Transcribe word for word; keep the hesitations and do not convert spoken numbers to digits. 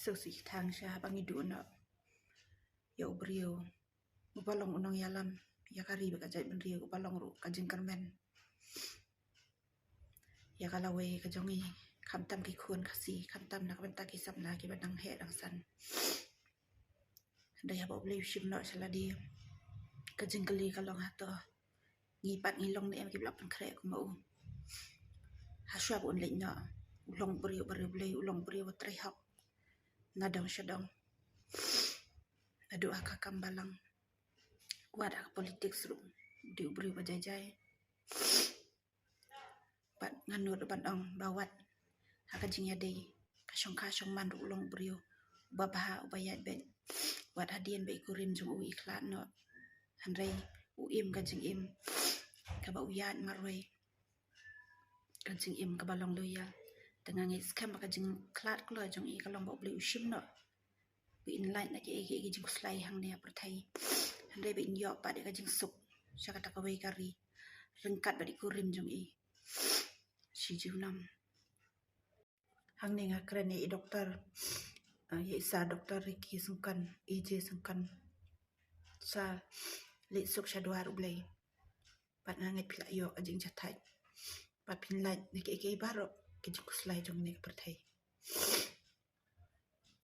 Suk si thang sha ba ngi duh noh ïa u briew uba long u nongïalam ïa ka ri bad ka jaitbynriew, uba long ruh ka jingkyrmen ïa ka lawei ka jong ngi, khamtam ki khun Khasi, khamtam na ka bynta ki samla kiba dang heh dang san. Hynrei haba U Blei u shim noh sha lade, ka jingkylli ka long, hato ngi pat ngi long ne em kiba la pynkhreh kum ma u? Hashwa ba un leit noh, u long briew ba riewblei, u long briew ba trei hok na dong sha dong, naduh ha ka kam balang, wat ha ka politics ruh u dei u briew ba jai jai. Bad nga nud ban ong ba wat ha ka jingïadei, ka shongkha shongman ruh u long u briew uba bha, uba ïaid beit. Wat hadien ba i kurim jong u i khlad noh, hynrei u im ka jingim kaba u ïaid marwei, ka jingim kaba long loyal. Te nga ngeit skhem ba ka jingkhlad kloi jong i ka long ba U Blei u shim noh ba in lait na kiei kiei ki jingkhuslai hangne ha pyrthei, hynrei ba in ïoh pat ïa ka jingsuk sha kata kawei ka ri ryngkat bad i kurim jong i. Shi junom. Hangne nga kren ïa i doktor, eh, ïa i Sir Doktor Ricky Syngkon, A J Syngkon. Sir, leit suk sha dwar U Blei. Bad nga ngeit phi la ïoh ka jingjahthait, bad phin lait na kiei kiei baroh ki jingkhuslai jong kane ka pyrthei.